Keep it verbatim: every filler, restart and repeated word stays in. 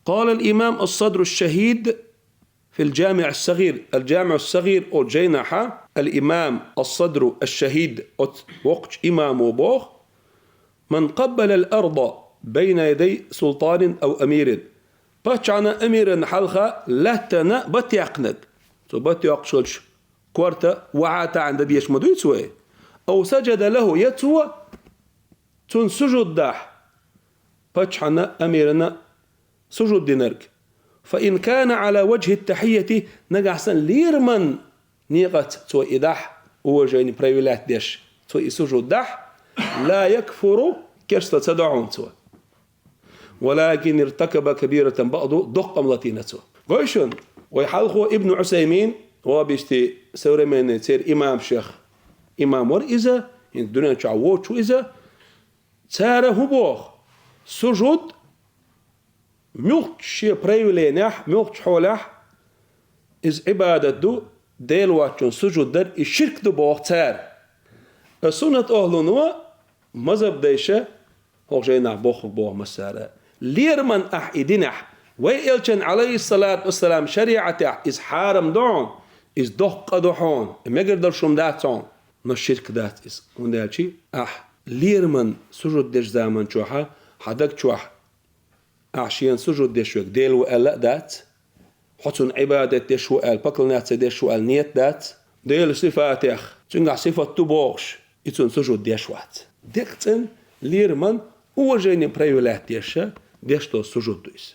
قال الإمام الصدر الشهيد في الجامع الصغير. الجامع الصغير оцу жайнахьа الإمام الصدر الشهيد оцу воккхачу имамо боху: من قبل الأرض بين يدي سلطان أو أمير. Паччахьна, амирана хьалха лаьттана бат яьккхинарг. Цо бат йоккхуш йолчу корта вахьа таьӀна дан дезаш ма дуьйцу вай. أو سجد له, я цо цунна сужуд дахь, паччахьна, амирана сужуд динарг. فإن كان على وجه التحية, нагахь санна лераман некъаца цо и дахь, уважение проявлять деш, цо и сужуд дахь, لا يكفر, керста ца до хьуна цо. ولكن ارتكب كبيرة, бакъду, доккха къам латийна цо. Гой шуна, вай хьалхо Ибн Ӏусаймин, вабистийн современный церан имамех имам вара иза, хӀинца дуьнен чохь воцуш ву иза, цара хӀун боху? Сужуд муьлххачу шен проявленехь, муьлххачу хьолехь иза Ӏибадат ду, Дела воцчунна сужуд дар, и ширк ду боху цара. Ткъа суннат-охӀлуно, мазхӀаб дайша, хӀокху жайнахь бохург боху массара: лераман ахь и динехь, вай элчан, Ӏалайхиссалату вассалам, шариӀатехь иза хьарам ду хьуна, иза доккха къа ду хьуна, и мегар долуш хӀума дац хьуна, но ширк дац иза. ХӀунда аьлча ахь лераман сужуд дечу заман чохьа хьан даг чохь ахь шена сужуд деш верг Дела ву аьлла а дац, хьо цунна Ӏибадат деш ву аьлла, поклоняться деш ву аьлла нийят дац, Делан сифатех цуьнгахь сифат ду бохуш, и цунна сужуд деш вац. Декъа цӀена, лераман, уважение проявлять деш, деш долу сужуд ду иза.